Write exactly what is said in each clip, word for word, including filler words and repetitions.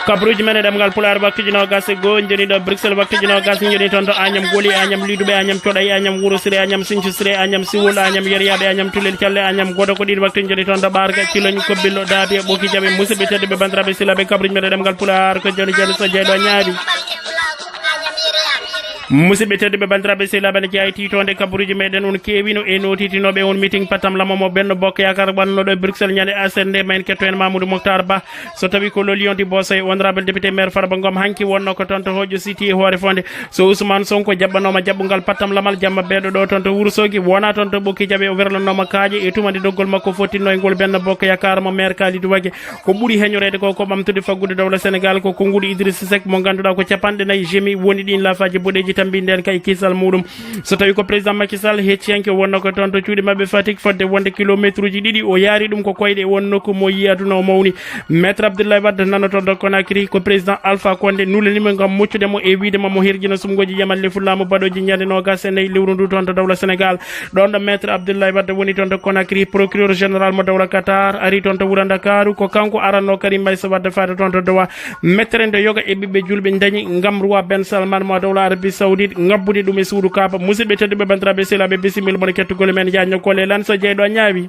Kabaruuji men e ɗemngal Pulaar, waktuuji noogaas e goo njoni ɗo Bruxelles, waktuuji noogaas njoni toon to Agnam Goli, Agnam Liduɓe, Agnam Coɗay, Agnam Wuro Sire, Agnam Sinthiou Sire, Agnam Siwol, Agnam Yeryaɓe, Agnam Tulel Calle, Agnam Godo. Ko ɗiin waktuuji njoni toon to Ɓaarga, Ciloñ, Kobbillo, Daabi e Ɓoki Jaɓe. Musidɓe tedduɓe, banndiraaɓe, sehilaaɓe, kabaruuji men e ɗemngal Pulaar ko jooni jooni so jeyɗo ñaawi. Musidɓe tedduɓe, banndiraaɓe, sehilaaɓe, ne jeyaa e tiitoonde kabaruuji meɗen, on keewino e nootiitinooɓe on meeting Patam Lamo mo Benno Bokk Yaakaar wannooɗo e Bruxelles ñande aset nde. Ma en ketto heen Mamoudou Moctar Ba. So tawi ko le lion du Bosoy, honorable député maire Farba Ngom, hanki wonno ko toon to Hojo City e Hoore Fonde. So Ousmane Sonko jaɓɓanooma jaɓɓungal pattam lamal jamma beeɗo ɗo toon to Wuro Sogi, wona toon to Ɓokki Jaɓe, o werlanooma kaaƴe e tuma nde doggol makko fottinno e ngol Benno Bokk Yaakaar mo maire Kalidou Wague. Ko ɓuri heñoreede ko, ko ɓamtude faggude dowla Sénégal, ko konnguɗi Idrissa Seck mo ngannduɗaa ko capanɗe nayi jemi woni ɗiin laafaaji boɗeeji tambi ndeen kay kisal muɗum. So tawi ko président Macky Sall hecciyanke wonno ko toon to cuuɗi maɓɓe Fatick, fodde wonde kilométre uji ɗiɗi, o yaari ɗum ko koyɗe e won nokku mo yi aduna o mawni. Maître Abdoulaye Wade nano toon to Conakry, ko président Alpha Condé nulani mo ngam muccude mo e wiide mo mo hirjina sumngooji jamal leful laamu baɗooji ñande noogaas e nayi lewru ndu toon to dowla Sénégal. Ɗoon ɗo Maître Abdoulaye Wade woni toon to Conakry, procureur général mo dowla Qatar ari toon to wuro Ndakaaru, ko kanko aranno Karim Meïssa Wade faade toon to Doha. Mettere nde yoga e ɓiɓɓe julɓe dañi ngam roi Ben Salman mo dowla Arabie Saoudite ngabbude ɗum e suudu Kaaba. Musidɓe tedduɓe, banndiraaɓe sehilaaɓe, bisimilla mon e kettugol men, jaajno kole lan so jeyɗo a ñaawi.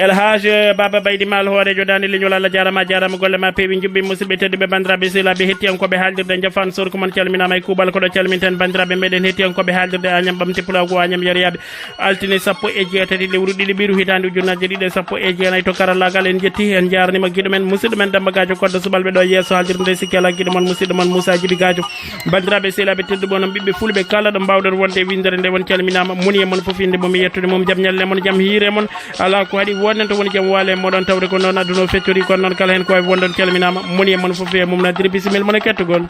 El Hadj Baba Baydi Mal, hooreejo daande leñol, Allah jaarama, a jaarama, golle ma peewi, njubbi. Musidɓe tedduɓe, banndiraaɓe sehilaaɓe, hettiyankooɓe haalirde Njafaan Sorko, mon calminaama e kuuɓal. Ko ɗo calminten banndiraaɓe meɗen hettiyankooɓe haalirde Añam Ɓamte Pulaagu, Añam Yeryaɓe. Altine sappo e jeetati lewru ɗiɗi ɓiru hitaande ujunnaje ɗiɗi e sappo e jeenayi to karallaagal. En njetti, en njaarnima giɗo men, musidɗo men Demmba Gaajo Koddo, subalɓe ɗo yeeso haalirde nde. Sikki alaa, giɗo mon, musidɗo mon Moussa Djibi Gaajo. Banndiraaɓe sehilaaɓe tedduɓe, onon ɓiɓɓe fulɓe kala ɗo mbaawɗon wonde e winndere nde, on calminaama. Moni e mon fof, innde mum e yettude mum, jam ñalle mon, jam hiire mon. Alaa ko haɗi wonde to woni jam waale e mooɗon, tawde ko noon aduna o feccori, kono noon kala heen ko wawi wonde on calminaama. Moni e mon fof e mum na diri bisimilla mon e kettugol.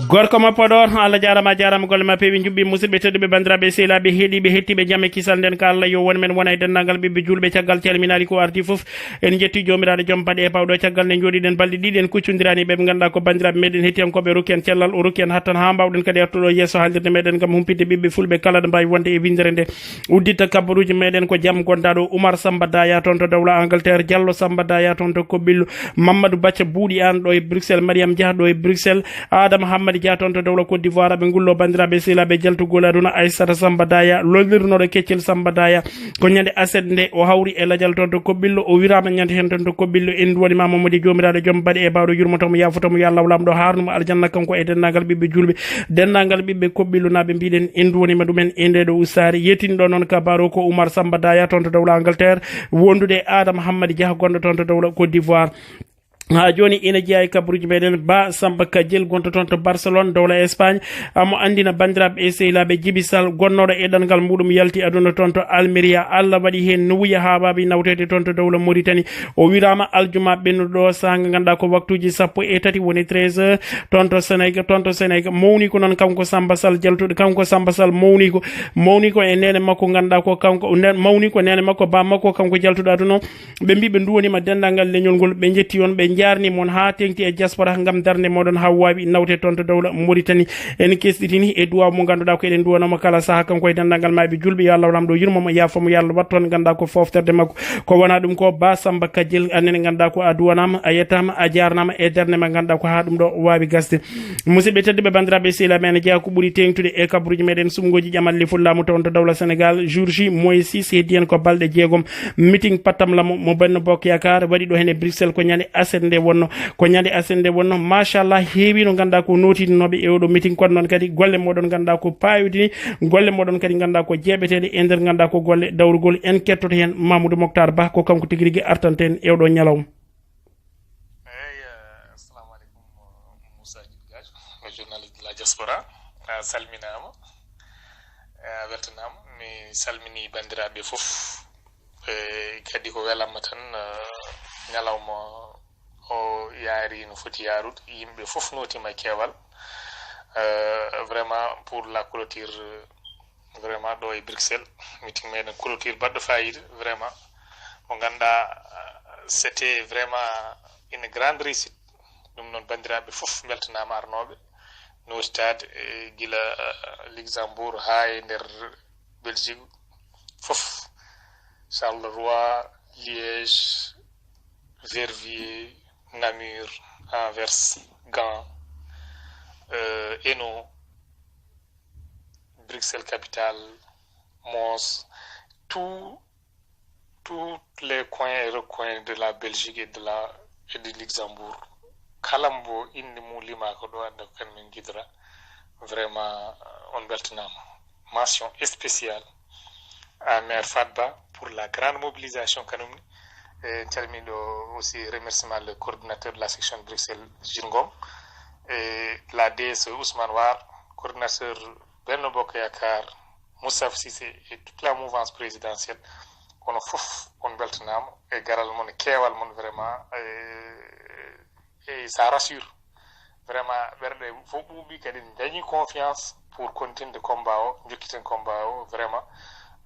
Gorko mo Podor, Allah jaarama, a jaarama, golle ma peewi, njubbi. Musidɓe tedduɓe, banndiraaɓe sehilaaɓe heɗiiɓe, hettiiɓe jam e kisal nden, ka Allah yo won men wona e denndaangal ɓiɓɓe julɓe. Caggal calminaali ko arti fof, en njetti Joomiraaɗo joom baɗe e bawɗo. Caggal nde njooɗiɗen balɗe ɗiɗi en kuccondiraani ɓe, ɓe ngannduɗaa ko banndiraaɓe meɗen hettiyankooɓe, rokki en cellal, o rokki en hattan haa mbaawɗen kadi artuɗo yeeso haalirde meɗen ngam humpitde ɓiɓɓe fulɓe kala ɗo mbaawi wonde e winndere nde. Udditta kabaruuji meɗen ko jam gondaaɗo Oumar Samba Daya toon to dowla Angleterre, Diallo Samba Daya toon to Kobbillo, Mamadou Bacca Buuɗi Aan ɗo e Bruxelles, Mariam Dia ɗo e Bruxelles, Adama Hammadi Dia toon to dowla Côte d'Ivoire. Aɓe ngullo banndiraaɓe sehilaaɓe jaltugol aduna, Aissata Samba Daya, lollirnoɗo Keccel Samba Daya. Ko ñande aset nde o hawri e lajal toon to Kobbillo, o wiraama ñande heen toon to Kobbillo. En nduwanima Mamadi Joomiraaɗo joom baɗe e bawɗo, yurmotomo, yaafotomo, yo Allah laamɗo haarnumo aljanna, kanko e denndaangal ɓiɓɓe julɓe, denndaangal ɓiɓɓe Kobbillo naaɓe. Mbiɗen en nduwanima ɗumen e nde ɗo ustaare. Yettinɗo noon kabaru ko Oumar Samba Daya toon to dowla Angleterre, wondude e Adama Hammadi Dia gonɗo toon to dowla Côte d'Ivoire. Haa jooni ina jeyaa e kabaruuji meɗen, Ba Samba Kadiel, gonɗo toon to Barcelone, dowla Espagne. Amo anndina banndiraaɓe e sehilaaɓe, Jibi Sall, gonnooɗo e ɗanngal muɗum, yalti aduna toon to Almeria. Allah waɗi heen nuwuya haa waawi nawteede toon to dowla Mauritanie. O wiraama aljuma ɓennuɗo ɗo, saanga ngannduɗaa ko waktuuji sappo e tati, woni treize heures, toon to Sénégal, toon to Sénégal. Mawni ko noon kanko Samba Sall jaltuɗo, kanko Samba Sall mawni ko, mawni ko e neene makko ngannduɗaa ko kanko, ne-, mawni ko neene makko, ba makko kanko jaltuɗo aduna o. Ɓe mbi ɓe nduwanima denndaangal leñol ngol, ɓe njetti on, ɓe njaarnima on haa teŋti e diaspora ngam darnde moɗon haa waawi nawde toon to dowla Mauritanie. En kesɗitini e duwaaw mo ngannduɗaa ko eɗen nduwanoma kala saha, kanko e denndaangal maayɓe julɓe, yo Allah laamɗo yurmo mo, yaafo mo, yo Allah wattu on ngannduɗaa ko foftorde makko. Ko wona ɗum ko Ba Samba Kadiel, annen ngannduɗaa ko a duwanama, a yettama, a jaarnama e darnde ma ngannduɗaa ko haa ɗum ɗo waawi gasde. Musidɓe tedduɓe, banndiraaɓe sehilaaɓe, ene jeyaa ko ɓuri teeŋtude e kabaruuji meɗen, sumngooji ƴamal lefol laamu toon to dowla Sénégal, jour J moins six, heddi heen ko balɗe jeegom. Meeting pattam lamo mo Benno Bokk Yaakaar waɗi ɗo heen e Bruxelles, ko ñande aset nde wonno. Ko ñande aset nde wonno. Machallah, heewi no ngannduɗaa ko nootitinooɓe e oɗo meeting, kono noon kadi golle moɗon ngannduɗaa ko paayodini, golle moɗon kadi ngannduɗaa ko jeeɓeteeɗe e nder ngannduɗaa ko golle dawrugol. En kettoto heen Mamoudou Moctar Ba, ko kanko tigi rigi artanta en e oɗo ñalawma. Eeyi, eh, assalamu aleykum, eh, Moussa Djiby Gadio, le journaliste de la diaspora. A salminaama, eh, a weltanaama. Mi salminii banndiraaɓe fof. Eh, kadi ko welamma tan, eh, ñalawma o yaari no foti yaarude. Yimɓe fof nootiima e keewal. Eh, vraiment, pour la clôture, vraiment, ɗo e Bruxelles, meeting meɗen clôture baɗɗo fayida, vraiment, mo ngannduɗaa, c'était vraiment une grande réussite. Ɗum noon, banndiraaɓe fof mbeltanaama arnooɓe, Neustadt, e gila, eh, Luxembourg haa e nder Belgique fof, Charleroi, Liège, Verviers, Namur, Anvers, Gand, eh, Hainaut, Bruxelles capitale, Mons, tout, tous les coins et recoins de la Belgique et de la, et du Luxembourg. Kala mbo innde mum limaaka ɗo, annda ko kañum en njiɗra. Vraiment, on mbeltanaama. Mention spéciale à maire Fatba pour la grande mobilisation kanum ne. Eh, en calmini ɗo aussi remerciement le coordinateur de la section de Bruxelles, Jules Ngom, et la D S E Ousmane War, coordinateur Benno Bokk Yaakaar, Moustapha Cissé et toute la mouvance présidentielle. Kono fof on mbeltanaama e garal mon, e keewal mon, vraiment, e, e ça rassure. Vraiment, ɓerɗe fof ɓuuɓi, kadi dañi confiance pour continuer combat o, jokkiten combat o, vraiment,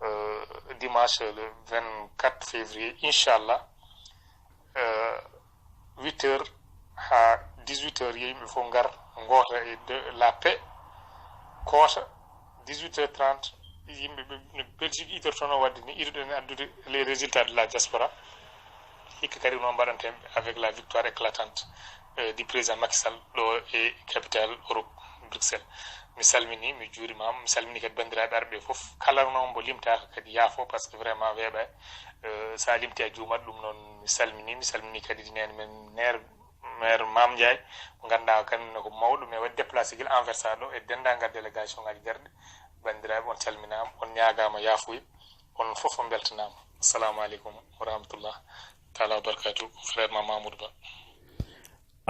euh, dimanche le vingt-quatre février, inchallah, euh, huit heures haa dix-huit heures, yo yimɓe fof ngar, ngoota e de la paix, koota, dix-huit heures trente, yimɓe ɓe no Belgique idirtono waɗde ni, iduɗen addude les résultats de la diaspora. Hikka kadi noon mbaɗanten avec la victoire éclatante, euh, du président Macky Sall ɗo e capitale Europe, Bruxelles. Mi salmini, mi juurima, mi salmini kadi banndiraaɓe arɓe fof. Kala noon mbo limtaaka kadi yaafo, parce que vraiment weeɓa, euh, so a limti a juumat. Ɗum noon mi salmini, mi salmini kadi neen men ner-, maire Mame Ndiaye, mo ngannduɗaa kañum ne ko mawɗo, mais waɗi déplacé gila Anvers ɗo e denndaangal délégation ngaji garɗi. Banndiraaɓe, on calminaama, on ñaagaama yaafuya, on fof on mbeltanaama. Assalamu aleykum wa rahmatullah taala wa barakatuh, frère ma Mamoudou Ba.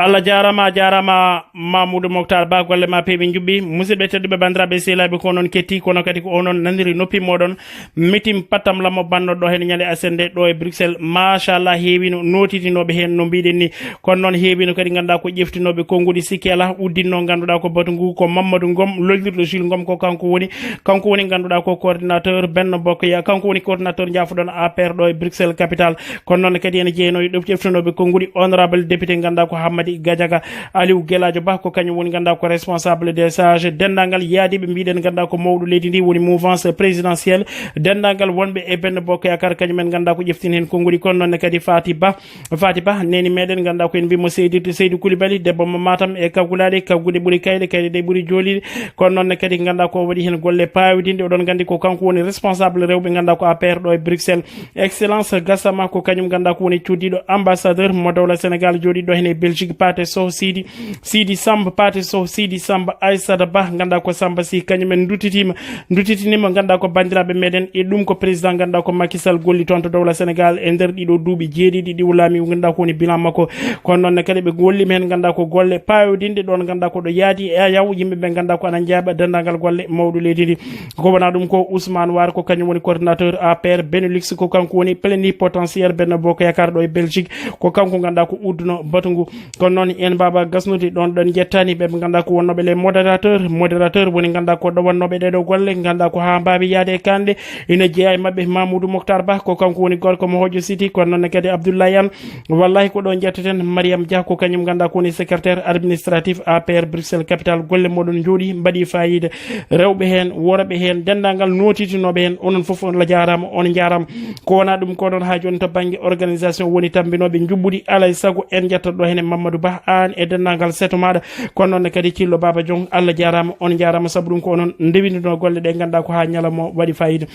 Allah jaaraama, a jaaraama Mamoudou Moctar Ba, golle ma peewi njuɓɓi. Musidɓe tedduɓe, banndiraaɓe, sehilaaɓe, ko onon ketti, kono kadi ko onon naniri noppi mooɗon. Meeting pattam lammo banno ɗo heen ñande aset nde ɗo e Bruxelles. Machallah, heewino nootitinooɓe heen no mbiɗen ni. Kono noon heewino kadi ngannduɗaa ko ƴeftinooɓe konnguɗi sikki alaa, uddinno ngannduɗaa ko batu ngu ko Mamadou Ngom, lollirɗo Jules Ngom, ko kanko woni, kanko woni ngannduɗaa ko coordinateur Benno Bokk Ya-, kanko woni coordinateur njaafoɗon A P R ɗo e Bruxelles capitale. Kono noon kadi ene jeeyano e ɗo ƴeftinooɓe konnguɗi, honorable député ngannduɗaa ko Hammadi Gadiaga, Aliou Gueladio Ba, ko kañum woni ngannduɗaa ko responsable des sages, denndaangal yaadiiɓe mbiɗen ngannduɗaa ko mawɗo leydi ndi woni mouvance présidentielle, denndaangal wonɓe e Benno Bokk Yaakaar, kañum en ngannduɗaa ko ƴeftini heen konnguɗi. Kono noon ne kadi Fati Ba, Fati Ba, neeni meɗen ngannduɗaa ko en mbimo Seydi, Seydi Coulibaly, debbo mo Matam e kaggulaaɗe, kagguɗe ɓuri kayɗe, kayɗe ɗe ɓuri jooliɗe. Kono noon ne kadi ngannduɗaa ko waɗi heen golle paawidinɗe. Oɗon nganndi ko kanko woni responsable rewɓe ngannduɗaa ko A P R ɗo e Bruxelles. Excellence Gassama ko kañum ngannduɗaa ko woni cuddiɗo ambassadeur mo dowla Sénégal jooɗiɗo heen e Belgique, Pathé Sow Sidi, Sidi Samb, Pathé Sow Sidi Samb, Aissata Ba, ngannduɗaa ko Samba Sy, kañum en duttitiima, duttitinima, ngannduɗaa ko banndiraaɓe meɗen, e ɗum ko président ngannduɗaa ko Macky Sall golli toon to dowla Sénégal e nder ɗiɗo duuɓi jeeɗiɗi ɗi o laami, ngannduɗaa ko woni bilan makko. Kono noon ne kadi ɓe gollima heen, ngannduɗaa ko golle paawodinɗe ɗoon, ngannduɗaa ko ɗo yaadi e ayaw, yimɓe ɓe ngannduɗaa ko ana njaaɓa denndaangal golle mawɗo leydi ndi. Ko wonaa ɗum ko Ousmane War, ko kañum woni coordinateur A P R Benelux, ko kanko woni plénipotentiaire Benno Bokk Yaakaar ɗo e Belgique, ko kanko ngannduɗaa ko udduno batu ngu. Kono noon en mbaawaa gasnude ɗoon, ɗoon njettaani ɓe ɓe ngannduɗaa ko wonnooɓe les modérateur, modérateur woni ngannduɗaa ko ɗowannooɓe ɗee ɗoo golle, ngannduɗaa ko haa mbaawi yahde e kaanɗe, ina jeyaa e maɓɓe Mamoudou Moctar Ba, ko kanko woni gorko mo Hojo City, kono noon ne kadi Abdoulaye Anne, wallahi ko ɗo njetteten, Mariam Dia, ko kañum ngannduɗaa ko woni secrétaire administratif A P R Bruxelles capitale, golle mooɗon njooɗi, mbaɗi faayiida, rewɓe heen, worɓe heen, denndaangal nootitinooɓe heen, onon fof on la jaaraama, on njaaraama. Ko wonaa ɗum ko noon haa jooni to bannge organisation woni tammbinooɓe njuɓɓudi, alaa e sago en njettat ɗo heen Mamadou Ba, aan e denndaangal seeto maaɗa, kono noon ne kadi Cillo Baaba Jong, Allah jaaraama, on njaaraama, sabu ɗum ko onon ndewindinoo golle ɗe ngannduɗaa ko haa ñalawma o waɗi faayiida.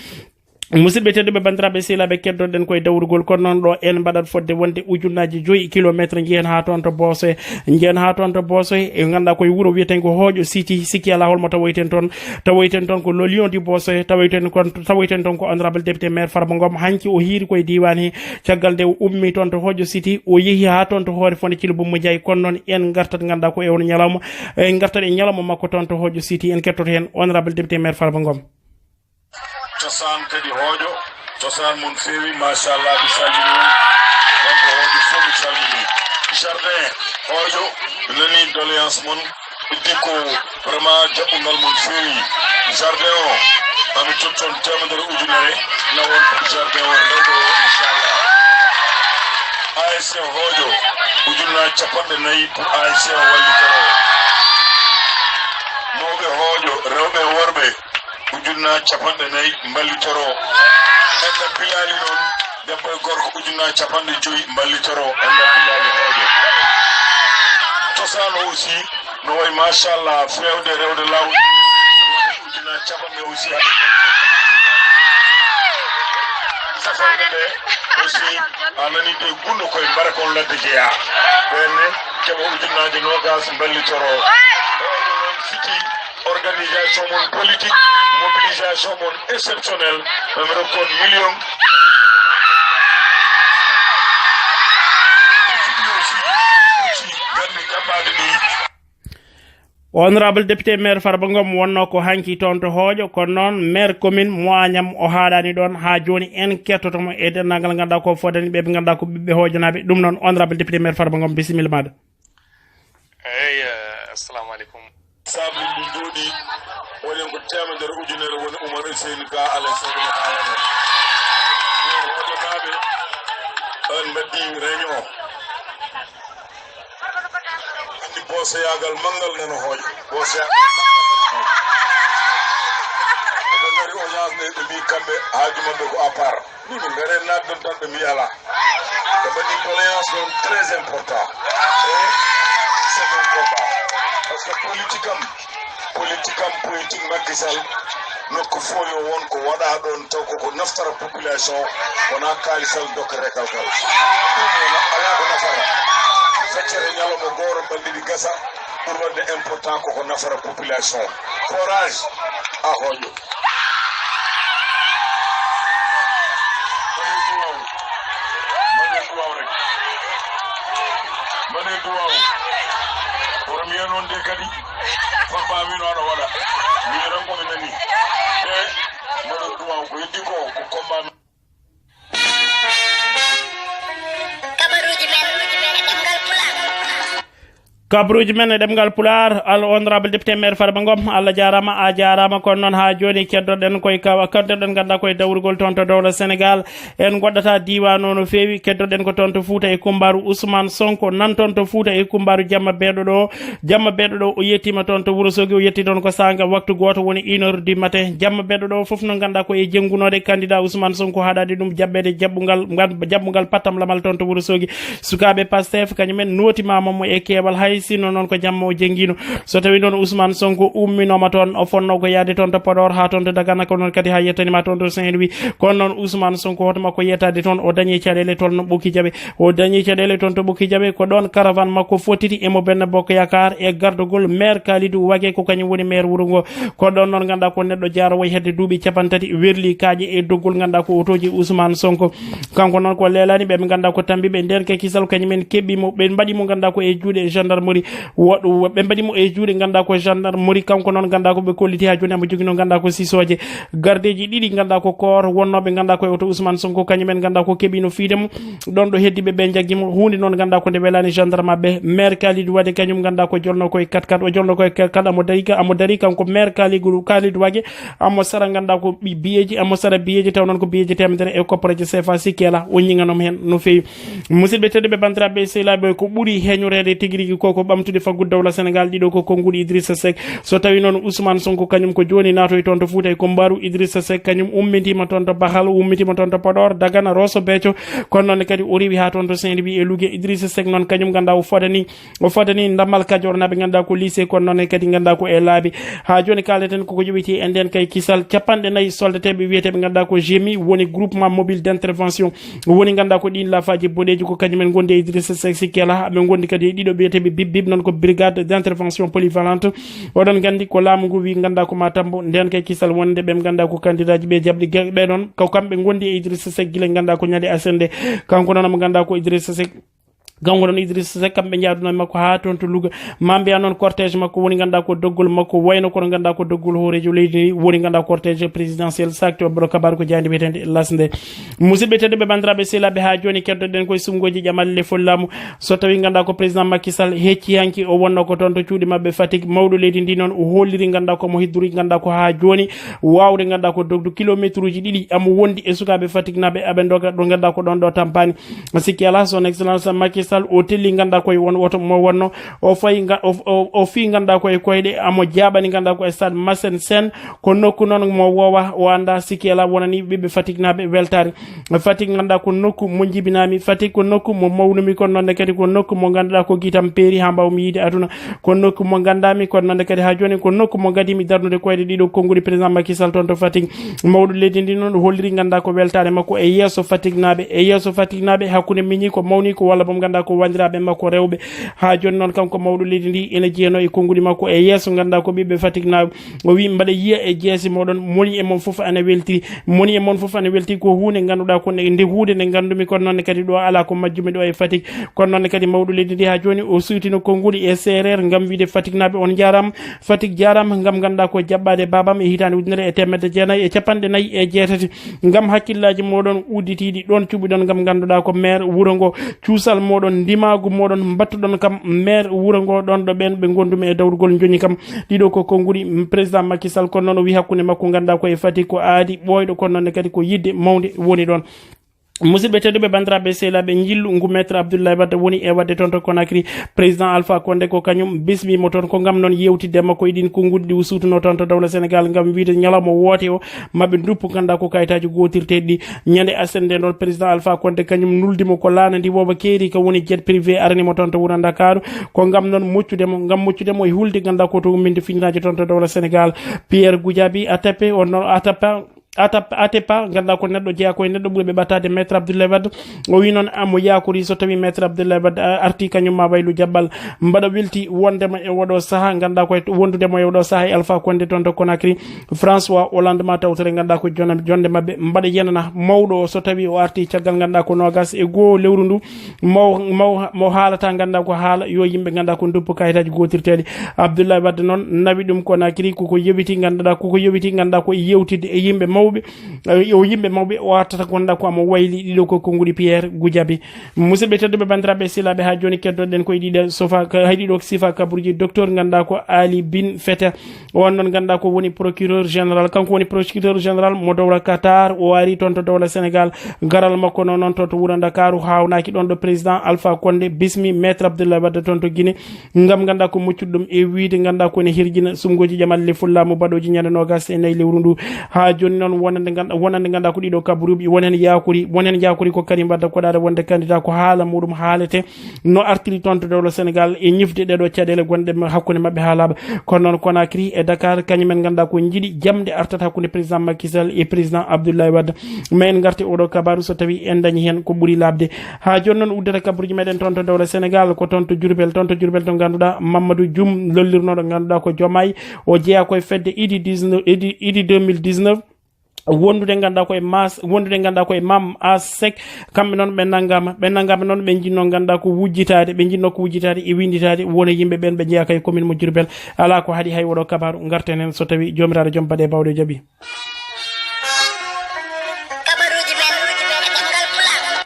Musidɓe tedduɓe, banndiraaɓe sehilaaɓe, keddorɗen koye dawrugol, kono noon ɗo en mbaɗat fodde wonde ujunnaaji joyi kilometre, njehen haa toon to Boosoye, njehen haa toon to Boosoye, e ngannduɗaa koye wuro wiyeteengo Hooƴo City, sikki alaa holmo tawoyten toon, tawoyten toon ko le lion du Boosoye, tawoyten kon, tawoyten toon ko honorable député maire Farba Ngom, hanki o hiiri koye diiwaan he, caggal nde o ummi toon to Hooƴo City, o yehi haa toon to Hoore Fonde Thilo Boumou Ndiaye, kono noon en ngartat ngannduɗaa ko e on ñalawma, en ngartat e ñalawma makko toon to Hooƴo City, en kettoto heen honorable député maire Farba Ngom. Cosaan kadi Hooƴo, cosaan mon feewi, machallah, mi salmini on. Donc Hooƴo fof mi salmini. Jardin Hooƴo, mi nani doléance mon, iddi ko vraiment jaɓɓungal mon feewi. Jardin o, mami totton teemedere ujunere, na won pour jardin o rewɓe o, inchallah. A S C Hooƴo, ujunnaaji capanɗe nayi pour A S C o wallitoro. Ujunna capanɗe nayi mballitoro. Enɗam Bilali noon, debbo e gorko ujunna capanɗe joyi mballitoro. Enɗam Bilali hooƴe. Cosaan o aussi, no wayi machallah, feewde rewde laawol. Ujunna capanɗe aussi haɗe. Safande nde aussi, a nani de gunno koye mbara kon ladde jeyaa. Ɓenne keɓa ujunnaaje noogas mballitoro. Oɗo noon siki organisation mon politique, mobilisation mon exceptionnel, ɓe mbaɗa kon million. Gandi jaɓɓaade ni. Honorable député maire Farba Ngom wonno ko hanki toon to Hooƴo, kono noon maire commune mo Agnam o haaɗaani ɗoon. Haa jooni en kettoto mo e denndaangal ngannduɗaa ko fodani ɓe, ɓe ngannduɗaa ko ɓiɓɓe Hooƴonaaɓe. Ɗum noon, honorable député maire Farba Ngom, bisimilla maaɗa. Eeyi, eh, assalamu aleykum. Saabu min jooɗi, waɗen ko teemedere ujunere woni Oumar Seyni Ka, Alain Seyni Ka, Alain. Min Hooƴonaaɓe, on mbaɗi réunion. Anndi boosoyaagal manngal nana hooƴa. Boosoyaagal manngal nana hooƴa. Ɓe ngari audience nde, ɓe mbii kamɓe haaju maɓɓe ko à part. Min ɓe ngare naatde tan ɓe mbii alaa. Ɓe mbaɗi doléance noon très important. Et c'est mon combat. Parce que politique am, politique am, politique Macky Sall, nokku fof yo won ko waɗa ɗoon taw koko naftara population, wonaa kaalisal dokke rekalkal. Ɗum wona alaa ko nafata. Feccere ñalawma gooro balɗe ɗi gasa, ɓuri waɗde important koko nafata population. Forage, a hooƴo. Mbaɗee duwaaw. Mbaɗee duwaaw rek. Mbaɗee duwaaw. Hoto mi yiya noon de kadi. Farba wiino aɗa waɗa. Mi yiya tan ko mi nani. E mbaɗee duwaaw ko heddi ko, ko combat. Kabaruuji men e ɗemngal Pulaar. Kabaruuji men e ɗemngal Pulaar, al honorable député maire Farba Ngom, Allah jaaraama, a jaaraama. Kono noon, haa jooni, keddoɗen koye ka-, keddoɗen, ngannduɗaa, koye dawrugol toon to dowla Senegaal. En ngoɗɗataa diiwaan o no feewi, keddoɗen ko toon to Fuuta e kumbaaru Ousmane Sonko, nan toon to Fuuta e kumbaaru jamma beeɗo ɗo. Jamma beeɗo ɗo, o yettiima toon to Wuro Sogi, o yetti toon ko saanga waktu gooto, woni une heure du matin. Jamma beeɗo ɗo fof no ngannduɗaa ko e jenngunoode candidat Ousmane Sonko, haɗaade ɗum jaɓɓeede jaɓɓungal, ngal, jaɓɓungal pattam lamal toon to Wuro Sogi. Sukaaɓe Pastef kañumen nootimaama mo e keewal, hay sinno noon ko jamma o jenngiino. So tawii noon Ousmane Sonko umminooma toon, o fonnoo ko yahde toon to Podor, haa toon to Dagana, ko noon kadi haa yettaniima toon to Saint-Louis. Kono noon Ousmane Sonko hoto makko yettaade toon, o dañi caɗeele toon no Ɓokki Jaɓe. O dañi caɗeele toon to Ɓokki Jaɓe, ko ɗoon caravane makko fottiti e mo Benno Bokk Yaakaar e gardagol maire Kalidou Wague, ko kañum woni maire wuro ngo. Ko ɗoon noon ngannduɗaa ko neɗɗo jaaro wayi hedde duuɓi capanɗe tati werli kaaƴe e doggol ngannduɗaa ko otooji Ousmane Sonko. Kanko noon ko leelaani ɓe, ɓe ngannduɗaa ko tambiiɓe ndeen kay kisal, kañum en keɓɓi mo, ɓe mbaɗi mo ngannduɗaa ko e juuɗe gendarmerie. Woɗ-, ɓe mbaɗi mo e juuɗe ngannduɗaa ko gendarmerie. Kanko noon ngannduɗaa ko ɓe kolliti haa jooni amo jogino ngannduɗaa ko sisooje. Gardeeji ɗiɗi ngannduɗaa ko koor wonnooɓe ngannduɗaa ko e oto Ousmane Sonko, kañum en ngannduɗaa ko keɓino fiide mo. Ɗoon ɗo heddiiɓe ɓe njaggi mo. Huunde noon ngannduɗaa ko nde welaani gendarme ɓe. Maire Kalidou Wague kañum ngannduɗaa ko jolno koye quatre quatre, o jolno koye quatre quatre, amo dari ka, amo dari kanko maire Kalidou, Kalidou Wague, amo sara ngannduɗaa ko ɓi-, biyeeji, amo sara biyeeji, taw noon ko biyeeji teemedere e kopporeeje C F A, sikki alaa o ñiŋanoma heen no feewi. Musidɓe tedduɓe, banndiraaɓe, sehilaaɓe, ko ɓuri heñoreede tigi rigi ko, ko ɓamtude faggudu dowla Senegaal ɗiɗo ko konnguɗi Idrissa Seck. So tawii noon Ousmane Sonko kañum ko jooni naatoyi toon to Fuuta e kumbaaru, Idrissa Seck kañum ummitiima toon to Bahal, ummitiima toon to Podor, Dagana, Rosso Béthio. Kono noon kadi o rewi haa toon to Saint-Louis e Louga. Idrissa Seck noon kañum ngannduɗaa o fodani, o fodani Ndammal Kajoor naaɓe ngannduɗaa ko lycée, kono noon kadi ngannduɗaa ko e laabi. Haa jooni kaaleten koko yowitii e ndeen kay kisal. Capanɗe nayi soldateeɓe wiyeteeɓe ngannduɗaa ko GMI, woni groupement mobile d'intervention. Woni ngannduɗaa ko ɗiin laafaaji boɗeeji ko kañum en ngondi e Idrissa Seck, sikki alaa. Ɓe ngondi kadi e ɗiɗo wiyeteeɓe Bib Bib, noon ko brigade d'intervention polyvalente. Oɗon nganndi ko laamu ngu wi ngannduɗaa ko Matambo, ndeen kay kisal wonde ɓe ngannduɗaa ko kandidaaji ɓe jaɓɗi ge-, ɓe noon ko kamɓe ngondi e Idrissa Seck gila ngannduɗaa ko ñande aset nde. Kanko noon mo ngannduɗaa ko Idrissa Seck, kanko noon Idrissa Seck kamɓe njaadunoo e makko haa toon to Louga. Maa mbiya noon cortège makko woni ngannduɗaa ko doggol makko wayno kono ngannduɗaa ko doggol hooreejo leydi ni woni ngannduɗaa cortège présidentiel. Sakti o mbaɗo kabaru ko jayande wiyetende L'As nde. Musidɓe tedduɓe, banndiraaɓe sehilaaɓe, haa jooni keddoɗen koye suɓngooji ƴamal le fol laamu. So tawii ngannduɗaa ko président Macky Sall hecci hanki, o wonno ko toon to cuuɗi maɓɓe Fatick. Mawɗo leydi ndi noon o holliri ngannduɗaa ko mo hiddori ngannduɗaa ko haa jooni waawde ngannduɗaa ko dogdu kilometre uji ɗiɗi amo wondi e sukaaɓe Fatick naaɓe aɓe ndoga ɗo ngannduɗaa ko ɗoon ɗo tampani. Sikki alaa, son excellence Macky Sall, o telli ngannduɗaa koye won woto mo wonno, o fayi nga-, o, o, o fii ngannduɗaa koye koyɗe, amo jaaɓani ngannduɗaa ko e stade Masen Sen, ko nokku noon mo woowa, o anndaa sikki alaa wonani ɓiɓɓe Faticknaaɓe weltaare. Fatick ngannduɗaa ko nokku mo jibinaami, Fatick ko nokku mo mawnumi, kono noon ne kadi ko nokku mo ngannduɗaa ko gitam peeri haa mbaawmi yiide aduna, ko nokku mo nganndaami, kono noon ne kadi haa jooni ko nokku mo ngadimi darnude koyɗe ɗiɗo konnguɗi président Macky Sall toon to Fatick. Mawɗo leydi ndi noon holliri ngannduɗaa ko weltaare makko e yeeso Faticknaaɓe, e yeeso Faticknaaɓe hakkunde miñi ko mawni ko walla boom ngannduɗaa ko wanndiraaɓe makko rewɓe. Haa jooni noon kanko mawɗo leydi ndi ene jeyanoo e konnguɗi makko e yeeso ngannduɗaa ko ɓiɓɓe Faticknaaɓe. O wii mbaɗa yiya e jeese mooɗon, moni e mon fof ana weltiri, moni e mon fof ana weltiri ko huunde ngannduɗaa ko nde, nde huunde nde nganndumi kono noon ne kadi ɗo alaa ko majjumi ɗo e Fatick. Kono noon ne kadi mawɗo leydi ndi haa jooni o suytino konnguɗi e seereer ngam wiide Faticknaaɓe on njaaraama, Fatick jaaraama ngam ngannduɗaa ko jaɓɓaade baabam e hitaande ujunere e teemedde jeenayi e capanɗe nayi e jeetati. Ngam hakkillaaji mooɗon udditiiɗi ɗoon cuɓiɗon ngam ngannduɗaa ko maire wuro ngo, cuusal mooɗon, ndimaagu mooɗon mbattuɗon kam maire wuro ngo ɗoon ɗo ɓeen ɓe ngondumi e dawrugol njoñi kam. Ɗiɗo ko konnguɗi président Macky Sall kono noon o wii hakkunde makko ngannduɗaa ko e Fatick ko aadi ɓooyɗo kono noon ne kadi ko yiɗde mawnde woni ɗoon. Musidɓe tedduɓe, banndiraaɓe sehilaaɓe, njillu ngu Maître Abdoulaye Wade woni e waɗde toon to Conakry, président Alpha Condé ko kañum bismiima toon. Ko ngam noon yeewtidde makko e ɗiin konnguɗi ɗi o suutunoo toon to dowla Sénégal ngam wiyde ñalawma woote o maɓe nduppu ngannduɗaa ko kayitaaji gootirteeɗi ɗi. Ñande aset nde noon président Alpha Condé kañum nuldi mo ko laana ndi woowa keeri ka woni jet privé arani mo toon to wuro Ndakaaru. Ko ngam noon moccude mo, ngam moccude mo e hulde ngannduɗaa ko to umminde fitinaaji toon to dowla Sénégal. Pierre Goudiaby Atepa, on noon Atepa, Atap-, Atepa, ngannduɗaa ko neɗɗo jeyaa ko e neɗɗo ɓurɓe ɓataade Maître Abdoulaye Wade. O wii noon, amo yaakori so tawii Maître Abdoulaye Wade, a, artii kañum ma waylu jabbal. Mbaɗa welti wondema e oɗo sahaa, ngannduɗaa ko e wondude mo e oɗo sahaa e Alpha Condé toon to Conakry. François Hollande ma tawtore, ngannduɗaa ko jona-, jonde maɓɓe. Mbaɗa yenana mawɗo o so tawii o artii caggal, ngannduɗaa ko noogas e goo lewru ndu. Mo, mo, mo haalata, ngannduɗaa ko haala, yo yimɓe ngannduɗaa ko nduppu kayitaaji gootirteeɗi. Abdoulaye Wade noon nawi ɗum Conakry, koko yowiti, ngannduɗaa, koko yowiti, ngannduɗaa ko e yewtidde e yimɓe mawɓe, eh, o yimɓe mawɓe o artata, ngannduɗaa ko amo wayli. Ɗiɗo ko konnguɗi Pierre Goudiaby. Musidɓe tedduɓe, banndiraaɓe sehilaaɓe, haa jooni keddoɗen koye ɗiɗo sofa, ka-, hay ɗiɗo sifa kabaruuji. Docteur ngannduɗaa ko Ali Bin Feta, on noon ngannduɗaa ko woni procureur général, kanko woni procureur général mo dowla Qatar, o ari toon to dowla Sénégal. Garal makko noon, noon to, to wuro Ndakaaru haawnaaki ɗoon ɗo président Alpha Condé bismi Maître Abdoulaye Wade toon to Guinée, ngam ngannduɗaa ko muccuɗo ɗum e wiyde ngannduɗaa ko ene hirjina sumngooji jamalle fulla mo baɗooji ñande noogas e nayi lewru ndu. Haa jooni noon wonande ngannduɗaa, wonande ngannduɗaa ko ɗiɗo kabaruuji, won heen yaakori, won heen yaakori ko Karim Wade koɗaade wonde candidat, ko haala muɗum haalete. No artiri toon to dowla Sénégal e ñifde ɗeɗo caɗeele gonɗe ma-, hakkunde maɓɓe haa laaɓa. Kono noon Conakry e Dakar, kañum en ngannduɗaa ko njiɗi jamɗe artat hakkunde président Macky Sall e président Abdoulaye Wade. Ma en ngarte oɗo kabaru so tawii en dañi heen ko ɓuri laaɓde. Haa jooni noon uddata kabaruuji meɗen toon to dowla Sénégal, ko toon to Diourbel, toon to Diourbel to ngannduɗaa Mamadou Dioum lollirnooɗo ngannduɗaa ko Diomaye, o jeyaa koye fedde Idy dix-neuf, Idy, Idy deux mille dix-neuf. Wondude ngannduɗaa koye Mas, wondude ngannduɗaa koye Mam As Seck, kamɓe noon ɓe nanngaama, ɓe nanngaama noon ɓe njinnoo ngannduɗaa ko wujjitaade, ɓe njinnoo ko wujjitaade e winnditaade wona yimɓe ɓeen ɓe njeyaa kay commune mo Diourbel. Alaa ko haɗi hay oɗo kabaru ngarten heen so tawii Joomiraaɗo Joom Baɗe Bawɗe jaɓi. Kabaruuji men e ɗemngal Pulaar.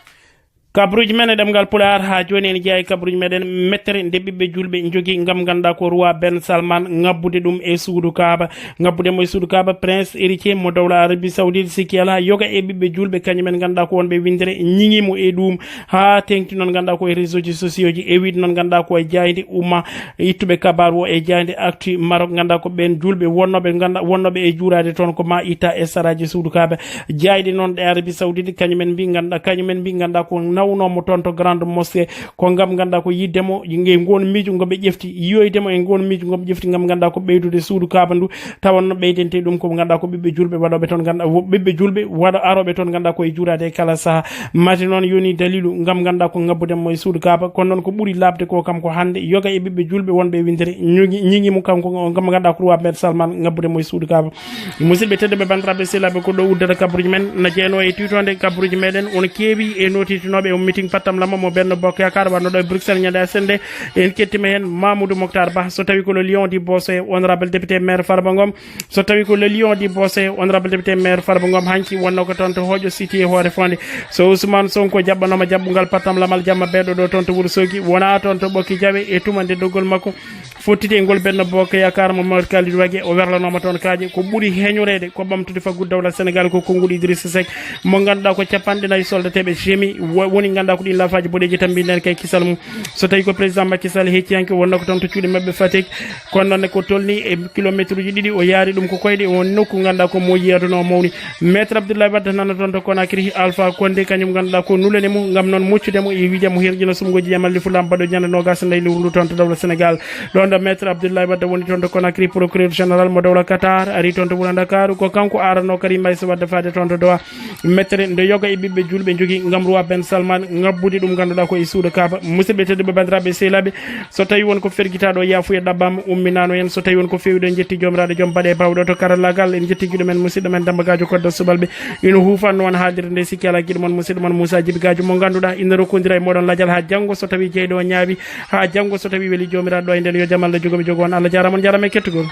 Kabaruuji men e ɗemngal Pulaar, haa jooni ene jeyaa e kabaruuji meɗen mettere nde ɓiɓɓe juulɓe njogii ngam ngannduɗaa ko roi Ben Salman ŋabbude ɗum e suudu Kaaba. Ŋabbude mo e suudu Kaaba, Prince héritier mo dowla Arabie Saoudite, sikki alaa yoga e ɓiɓɓe juulɓe kañum en ngannduɗaa ko wonɓe winndere ñiŋii mo e ɗum. Haa teeŋti noon ngannduɗaa ko e réseau ji sociaux ji, e wiyde noon ngannduɗaa ko e jaaynde umma ittuɓe kabaru o e jaaynde Actu Maroc, ngannduɗaa ko ɓeen juulɓe wonnooɓe, ngannduɗaa wonnooɓe e juuraade toon ko ma itta e saraaji suudu Kaaba. Jaayɗe noon ɗe Arabie Saoudite, kañum en mbi ngannduɗaa, kañum en mbi ngannduɗaa ko nawnoo mo toon to Grande Mosquée, ko ngam ngannduɗaa ko yiɗde mo e ngoon miijo ngo ɓe ƴefti, yiyoyde mo e ngoon miijo ngo ɓe ƴefti ngam ngannduɗaa ko ɓeydude suudu Kaaba ndu, tawanno ɓeydente ɗum ko ngannduɗaa ko ɓiɓɓe juulɓe waɗooɓe toon, ngannduɗaa wo-, ɓiɓɓe juulɓe waɗa-, arooɓe toon ngannduɗaa ko e juuraade e kala sahaa. Mate noon yoni dalilu ngam ngannduɗaa ko ŋabbude mo e suudu Kaaba, kono noon ko ɓuri laaɓde ko kam ko hannde yoga e ɓiɓɓe juulɓe wonɓe e winndere ñogi-, ñiŋi mo kanko ngam ngannduɗaa ko roi Ben Salman ŋabbude mo e suudu Kaaba. Musidɓe tedduɓe, banndiraaɓe sehilaaɓe, ko ɗo uddata kabaruuji men. Na jeyanoo e tiitoonde kabaruuji meɗen, on keewi e nootitinooɓe e meeting Pattam Lama mo Benno Bokk Yaakaar, wonno ɗo e Bruxelles ñande aset nde. En kettima heen Mamoudou Moctar Ba, so tawii ko le lion du Bosse, honorable député maire Farba Ngom. So tawii ko le lion du Bosse, honorable député maire Farba Ngom, hanki wonnoo ko toon to Hooƴo City e Hoore Fonde. So Ousmane Sonko jaɓɓanooma jaɓɓungal Pattam Lamal jamma beeɗo ɗo toon to Wuro Soogi, wonaa toon to Ɓokki Jawe e tuma nde doggol makko fottiti e ngol Benno Bokk Yaakaar mo Mamadou Kalidou Wagué, o werlanooma toon kaaƴe. Ko ɓuri heñoreede ko ɓamtude faggudu dowla Sénégal ko konnguɗi Idrissa Seck mo ngannduɗaa ko capanɗe nayi soldateeɓe semi wo-, Woni ngannduɗaa ko ɗin lafaaji boɗeeji tan mbiɗen kay kisal mum. So tawii ko président Macky Sall hecciyanke wonno ko toon to cuuɗi maɓɓe Fatick, kono noon ko tolni e kilometre uji ɗiɗi o yaari ɗum ko koyɗe, e won nokku ngannduɗaa ko mo yiyaduno mawni. Maître Abdoulaye Wade nana toon to Conakry, Alpha Condé kañum ngannduɗaa ko nulani mo ngam noon moccude mo e wiide mo hirƴino sumngoji jamalli fulam baɗo ñande noogas e nayi lewru ndu toon to dawla Sénégal. Ɗon ɗo Maître Abdoulaye Wade woni toon to Conakry, procureur général mo dawla Qatar ari toon to wuro Ndakaaru, ko kanko aranno Karim Meïssa Wade faade toon to Doha. Mettere nde yoga e ɓiɓɓe julɓe jogi ngam roi Ben Salman ngabbude ɗum ngannduɗaa ko e suuɗo Kaaba. Musidɓe tedduɓe, banndiraaɓe, sehilaaɓe, so tawi won ko fergitaaɗo, yaafuya ɗaɓɓaama, umminaano en. So tawi won ko feewi ɗo, en jetti Joomiraaɗo joom baɗe bawɗo to karallaagal, en jetti giɗo men, musidɗo men Damba Gajo Kodda Subalɓe, ina huufanno on haalirde nde, sikki alaa, giɗo mon, musidɗo mon Moussa Djibi Gajo, mo ngannduɗaa ina rokkondira e moɗon lajal haa janngo. So tawi jeyɗo o ñaawi, haa janngo, so tawi weli Joomiraaɗo ɗo e nden, yo jam Allah jogomi jogo on. Allah jaaraama, on jaaraama e kettugol.